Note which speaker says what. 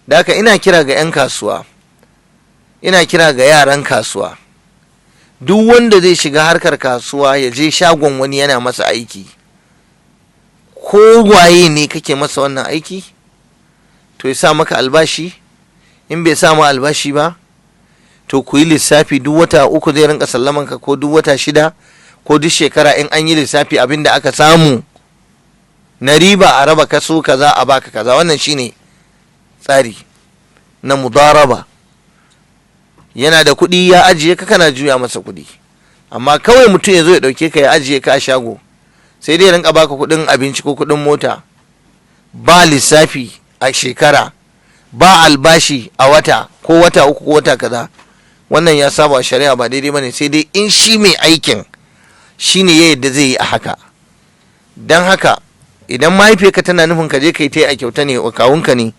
Speaker 1: Da haka ina kira ga 'yan kasuwa, ina kira ga yaran kasuwa, duk wanda zai shiga harkar kasuwa ya je shagon wani yana masa aiki, ko waye ne kake masa wannan aiki, to ya sa maka albashi. In bai sa ma albashi ba, to ku yi lissafi, duk wata 3 zai rinka sallaman ka, ko duk wata 6, ko duk shekara. In an yi lissafi, abin da aka samu na riba a raba kaso kaza, a baka kaza. Wannan shine tsari na mudaraba. Yana da kuɗi ya ajiye ka, kana juya masa kuɗi. Amma kawai mutum ya zo ya ɗauke ka ya ajiye ka a shago, sai dai rinka baka kuɗin abinci ko kuɗin mota, ba lissafi a shekara, ba albashi a wata ko wata 3 ko wata kaza, wannan ya saba shari'a, ba daidai bane, sai dai in shi mai aikin shine ya yadda zai yi a haka. Don haka idan mahaifiyarka tana nufin ka je ka yi ta a kyauta ne, kawunka ne.